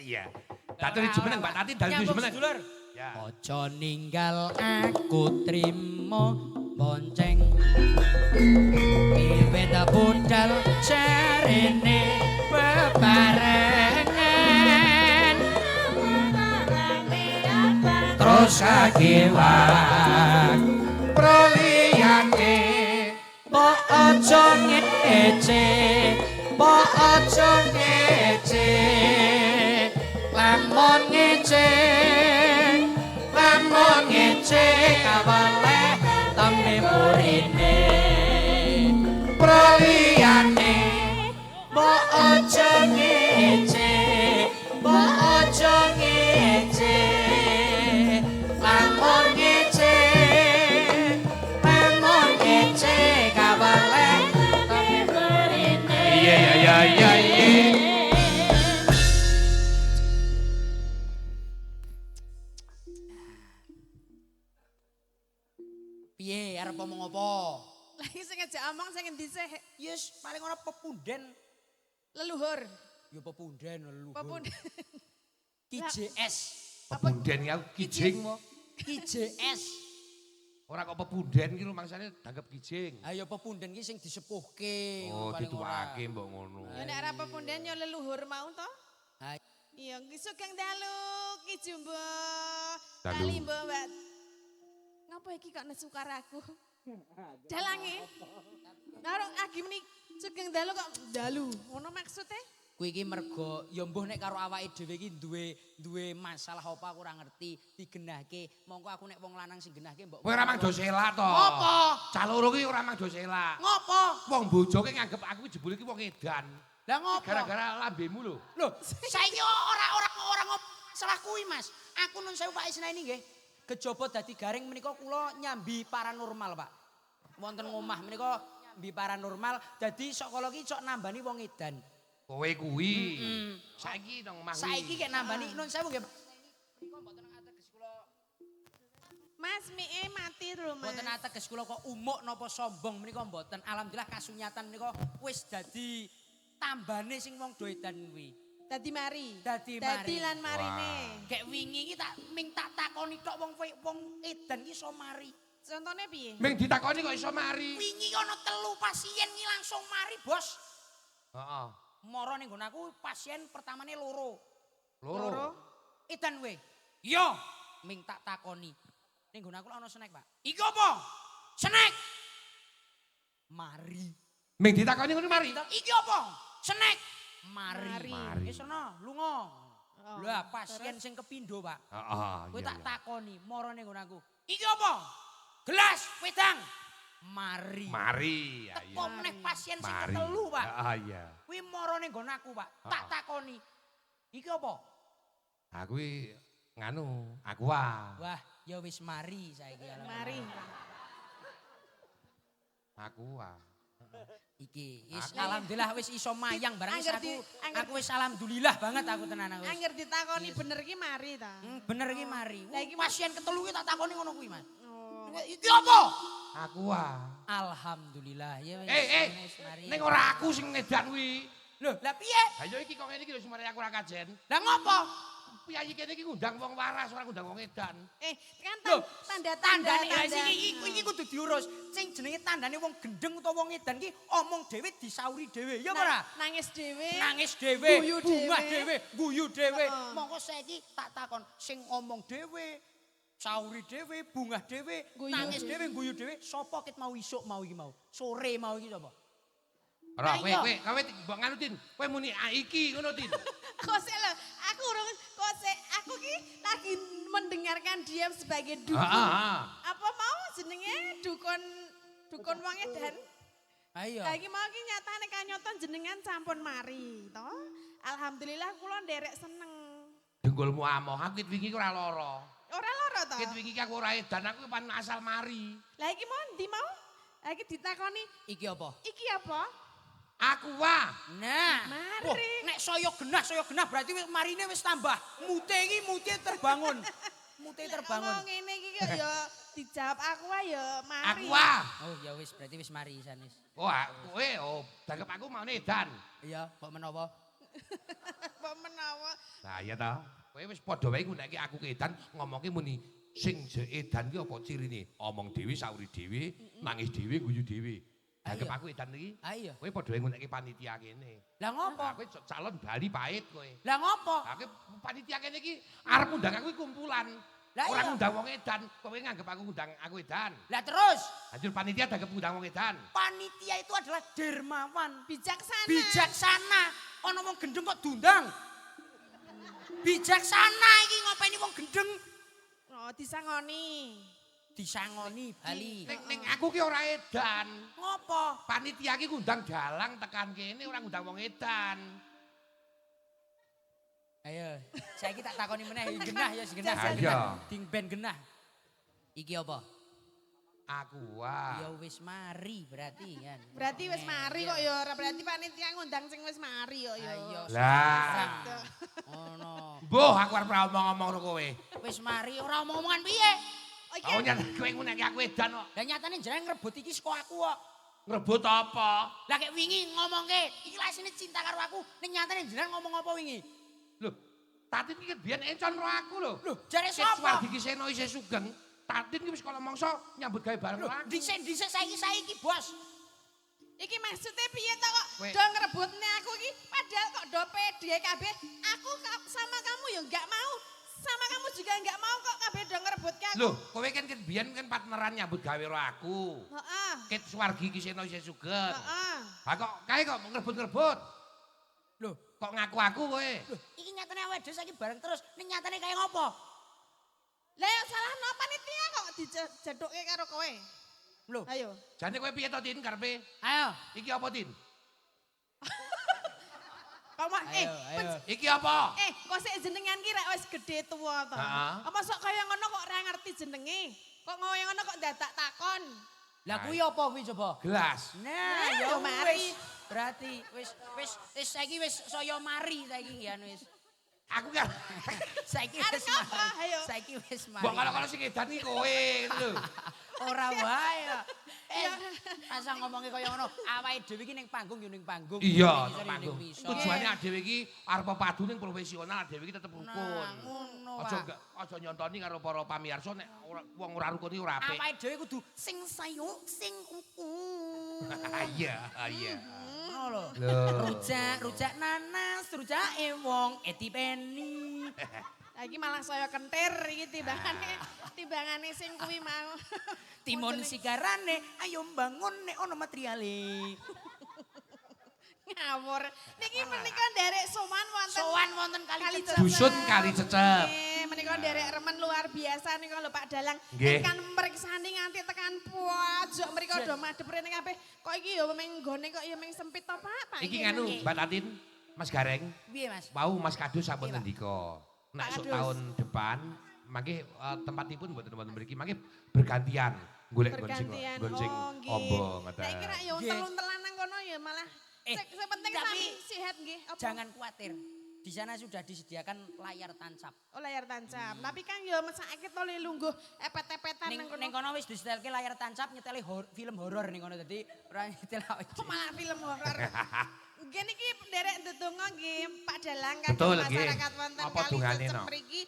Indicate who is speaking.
Speaker 1: Iya. Dalu jumeneng Mbak Tati, dalu jumeneng. Ya.
Speaker 2: Aja ninggal aku trimo bonceng. Wiwit budal jarene bebarengan.
Speaker 1: Terus kagiwak proliyane
Speaker 2: mbok aja ngece, mbok aja ngece. Lamun ngece, lamun ngece kawaleh temne murine.
Speaker 1: Proliyane
Speaker 2: mbok aja ngece, mbok aja ngece. Lamun ngece, lamun ngece kawaleh temne murine.
Speaker 1: Iya iya iya iya.
Speaker 2: Piye arep omong apa?
Speaker 3: Lah iki sing ngejak omong sing endi sih?
Speaker 2: Yes, paling ora pepunden.
Speaker 3: Leluhur.
Speaker 2: Ya pepunden leluhur.
Speaker 3: Pepunden.
Speaker 2: Ki JS.
Speaker 1: Pepunden ki aku kijing mo.
Speaker 2: Ki JS.
Speaker 1: Ora kok pepunden ki rumangsane danggep kijing.
Speaker 2: Ayo pepunden ki sing disepuhke.
Speaker 1: Oh, dituake mbok ngono.
Speaker 3: Ya nek ora pepunden ya leluhur mau to.
Speaker 2: Ha.
Speaker 3: Iya, ki sugeng dalu Ki Jumbo. Kali mbok Mbak. Ngapa iki kok nesu karo aku? Dalange. Karo agi meni sugeng dalu kok dalu. Ngono maksude?
Speaker 2: Kuwi iki mergo ya mbuh nek karo awake dhewe iki duwe masalah apa aku ora ngerti, digenahke. Mongko aku nek wong lanang sing genahke mbok.
Speaker 1: Kowe ora mang do selak to.
Speaker 2: Ngopo?
Speaker 1: Cah loro ki ora mang do selak.
Speaker 2: Ngopo?
Speaker 1: Wong bojoke nganggep aku jebule iki wong edan.
Speaker 2: Lah ngopo?
Speaker 1: Gara-gara lambemu lho.
Speaker 2: Lho, saiki ora masalah kuwi, Mas. Aku nun sewu Pak Isnaini nggih. Kejaba dadi garing menika kula nyambi paranormal, Pak. Wonten ngomah menika nyambi paranormal, dadi sok kala ki sok nambani wong edan.
Speaker 1: Kowe kuwi. Saiki nang omah kuwi.
Speaker 2: Saiki kek nambani nun sewu nggih. Menika mboten ateges kula.
Speaker 3: Mas mike mati lho, Mas.
Speaker 2: Mboten ateges kula kok umuk napa sombong menika mboten. Alhamdulillah kasunyatan menika wis dadi tambane sing wong do edan kuwi.
Speaker 3: Dadi mari.
Speaker 2: Dadi mari.
Speaker 3: Dadi lan marine.
Speaker 2: Gek wingi iki tak ming tak takoni tok wong edan ki iso mari.
Speaker 3: Contone piye?
Speaker 1: Ming ditakoni kok iso mari.
Speaker 2: Wingi ana 3 pasien ki langsung mari, Bos.
Speaker 1: Heeh.
Speaker 2: Mara ning nggon aku pasien pertamane loro.
Speaker 1: Loro.
Speaker 2: Edan kowe. Iya, ming tak takoni. Ning nggon aku ana snack, Pak. Iki apa? Snack. Mari.
Speaker 1: Ming ditakoni ngono mari.
Speaker 2: Iki apa? Snack. Mari. Wis ana, lunga.
Speaker 3: Oh,
Speaker 2: Lah pasien sing kepindo, Pak.
Speaker 1: Heeh.
Speaker 2: Kowe tak takoni, mara ning nggon aku. Iki apa? Gelas wedang. Mari.
Speaker 1: Mari.
Speaker 2: Teko meneh pasien sing ketelu, Pak.
Speaker 1: Heeh, iya.
Speaker 2: Kuwi mara ning nggon aku, Pak. Tak takoni. Iki apa?
Speaker 1: Aku iki nganu, aqua.
Speaker 2: Wah, ya wis mari saiki.
Speaker 3: Mari.
Speaker 1: Aqua.
Speaker 2: Iki wis alhamdulillah wis iso mayang barang wis aku wis alhamdulillah banget aku tenan aku.
Speaker 3: Angger ditakoni bener ki mari ta.
Speaker 2: Bener ki mari. Pasien ketelu ki tak takoni ngono kuwi, Mas.
Speaker 3: Oh.
Speaker 2: Iki apa?
Speaker 1: Aqua.
Speaker 2: Alhamdulillah ya wis mari.
Speaker 1: Ning ora aku sing ngedan kuwi.
Speaker 2: Lho, lah piye?
Speaker 1: Ha ya iki kok ngene iki lho sing mari aku ora kajen.
Speaker 2: Lah ngopo?
Speaker 1: Piyayi kene iki ngundang wong waras ora ngundang wong edan.
Speaker 3: Kan tanda-tanda
Speaker 2: iki kudu diurus. Sing jenenge tandane wong gendeng utawa wong edan ki omong dhewe disauri dhewe, ya apa ora?
Speaker 3: Nangis dhewe.
Speaker 2: Nangis dhewe, bungah dhewe, guyu dhewe. Mongko saiki tak takon sing omong dhewe, sauri dhewe, bungah dhewe, nangis dhewe, guyu dhewe, sapa ket mau isuk mau iki mau? Sore mau iki sapa?
Speaker 1: Ora kowe kowe mbok nganu Tin, kowe muni iki ngono Tin.
Speaker 3: Kok sik lho, aku urung kok sik aku ki lagi mendengarkan dia sebagai dukun. Apa mau jenenge dukun wong edan?
Speaker 2: Ayo.
Speaker 3: Lah iki mau ki nyatane kanyoto jenengan sampun mari to. Alhamdulillah kula nderek seneng.
Speaker 1: Dengkulmu amoh, aku wingi ora lara.
Speaker 3: Ora lara to?
Speaker 1: Ket wingi ki aku ora edan, aku pan asal mari.
Speaker 3: Lah iki mau ndi mau? Lah iki ditakoni,
Speaker 2: iki apa?
Speaker 3: Iki apa?
Speaker 1: Aku wah.
Speaker 2: Nah,
Speaker 3: mari.
Speaker 2: Wah, nek saya genah berarti marine wis tambah. Mute iki mute terbangun. Mute terbangun.
Speaker 3: Ngomong ngene iki kok ya dijawab aku wae ya mari.
Speaker 1: Aku wah.
Speaker 2: Oh ya wis berarti wis mari isan wis.
Speaker 1: Oh, kowe oh, danggep aku maune edan.
Speaker 2: Iya, mbok menawa.
Speaker 3: Mbok menawa.
Speaker 1: Lah iya ta. Kowe wis padha wae nggunake aku keedan ngomongke muni sing edan ki apa cirine? Omong dhewe, sauri dhewe, nangis dhewe, guyu dhewe. Dianggep aku edan iki.
Speaker 2: Ha iya.
Speaker 1: Kowe padha wae nggunake panitia kene.
Speaker 2: Lah ngopo?
Speaker 1: Kowe calon bali pahit kowe.
Speaker 2: Lah ngopo?
Speaker 1: Aku panitia kene iki arep ngundang aku kumpulan.
Speaker 2: Lah
Speaker 1: ora
Speaker 2: iya.
Speaker 1: Ngundang wong edan, kowe nganggep aku ngundang aku edan.
Speaker 2: Lah terus
Speaker 1: Hancur panitia dianggep ngundang wong edan.
Speaker 2: Panitia itu adalah dermawan,
Speaker 3: bijaksana.
Speaker 2: Bijaksana. Ana wong gendeng kok diundang. Bijaksana iki ngopeni wong gendeng.
Speaker 3: Oh, disangoni.
Speaker 2: Disangoni bali.
Speaker 1: Ning aku ki ora edan.
Speaker 2: Ngopo?
Speaker 1: Panitia ki ngundang dalang tekan kene ora ngundang wong edan.
Speaker 2: Ayo, saiki tak takoni meneh genah ya genah.
Speaker 1: Ayo.
Speaker 2: Ding ben genah. Iki apa?
Speaker 1: Aqua.
Speaker 2: Ya wis mari berarti kan.
Speaker 3: Berarti wis mari kok ya ora berarti panitia ngundang sing wis mari kok ya.
Speaker 2: Ayo.
Speaker 1: Lah.
Speaker 2: Ngono.
Speaker 1: Mbuh aku arep omong-omong karo kowe.
Speaker 2: Wis mari ora omong-omongan piye?
Speaker 1: Oh nyatane kowe ngundang aku edan kok.
Speaker 2: Lah nyatane jenengan ngrebut iki saka aku kok.
Speaker 1: Ngrebut apa?
Speaker 2: Lah kek wingi ngomongke iki lasine cinta karo aku, ning nyatane jenengan ngomong apa wingi?
Speaker 1: Lho, Tatin iki biyen encon karo aku lho.
Speaker 2: Lho, jare sapa?
Speaker 1: Suwardi Kiseno isih sugeng. Tatin ki wis kala mangsa nyambut gawe bareng karo aku.
Speaker 2: Dhisik-dhisik saiki-saiki, Bos.
Speaker 3: Iki maksudnya piye to kok do ngrebutne aku iki padahal kok do pede kabeh. Aku sama kamu ya enggak mau. Sama kamu juga enggak mau kok kabeh do ngrebutke aku.
Speaker 1: Lho, kowe kan biyen kan partneran nyambut gawe karo aku.
Speaker 3: Heeh.
Speaker 1: Ket Suwargi Kiseno isih sugeng.
Speaker 3: Heeh.
Speaker 1: Ha kok kae kok ngrebut-ngrebut.
Speaker 2: Lho,
Speaker 1: kok ngaku aku kowe?
Speaker 2: Lho, iki nyatane awake dhewe saiki bareng terus, ning nyatane kaya ngopo?
Speaker 3: Lah ya salahno panitia kok dijedhukke karo kowe.
Speaker 2: Lho,
Speaker 3: ayo.
Speaker 1: Jane kowe piye to Tin karepe?
Speaker 2: Ayo.
Speaker 1: Iki apa Tin? Iki apa?
Speaker 3: Kok sik jenengan ki rek wis gedhe tuwa to. Apa sok kaya ngono kok ora ngerti jenenge? Kok kaya ngono kok dadak takon?
Speaker 2: Lah kuwi apa kuwi coba?
Speaker 1: Gelas.
Speaker 2: Nah, ya mari. Berarti wis saiki wis saya mari saiki ya wis.
Speaker 1: Aku kan
Speaker 2: saiki wis mari. Saiki wis mari.
Speaker 1: Mbok kalau-kalau sing edan iki kowe lho.
Speaker 2: Ora wae. Masa ngomongnya kaya ngono, awake dhewe iki ning panggung ya ning panggung.
Speaker 1: Iya, ning panggung. Tujuane dhewe iki arep padu ning profesional, dhewe iki tetep rukun.
Speaker 2: Nah,
Speaker 1: Aja nyontoni karo para pamirsa nek wong ora rukun iki ora apik.
Speaker 2: Awake dhewe kudu sing sayuk, sing ukun.
Speaker 1: Iya, iya.
Speaker 2: Ngono lho. Rujak nanas, rujake wong etipeni.
Speaker 3: Iki malah saya kentir iki timbangane sing kuwi mau.
Speaker 2: Timun sigarane, ayo bangun nek ono materiale.
Speaker 3: Ngawur. Niki menika nderek sowan wonten.
Speaker 2: Sowan wonten Kali Cecep.
Speaker 1: Dusun Kali Cecep.
Speaker 3: Nggih, menika nderek remen luar biasa nika lho Pak Dalang. Ingkang mriksani nganti tekan pojok mriko do madhep rene kabeh. Kok iki ya meng nggone kok ya meng sempit to Pak?
Speaker 1: Iki nganu Mbak Tatin, Mas Gareng.
Speaker 2: Piye Mas?
Speaker 1: Wau Mas Kadus sampun ngendika. Nek sok tahun depan mangke tempatipun mboten wonten mriki mangke bergantian golek nggon sing ombo ngoten.
Speaker 3: Nek kira ya untel-untelan nang kono ya malah sing penting sami sehat nggih.
Speaker 2: Jangan kuatir. Di sana sudah disediakan layar tancap.
Speaker 3: Oh layar tancap. Tapi kan ya mesake to le lungguh epet-epetan nang kono.
Speaker 2: Ning kono wis disetelke layar tancap nyeteli film horor ning kono dadi ora nyetel awake.
Speaker 3: Kok malah film horor. Nggih niki nderek ndedonga nggih Pak Dalang kagem masyarakat wonten Kali Cecep mriki.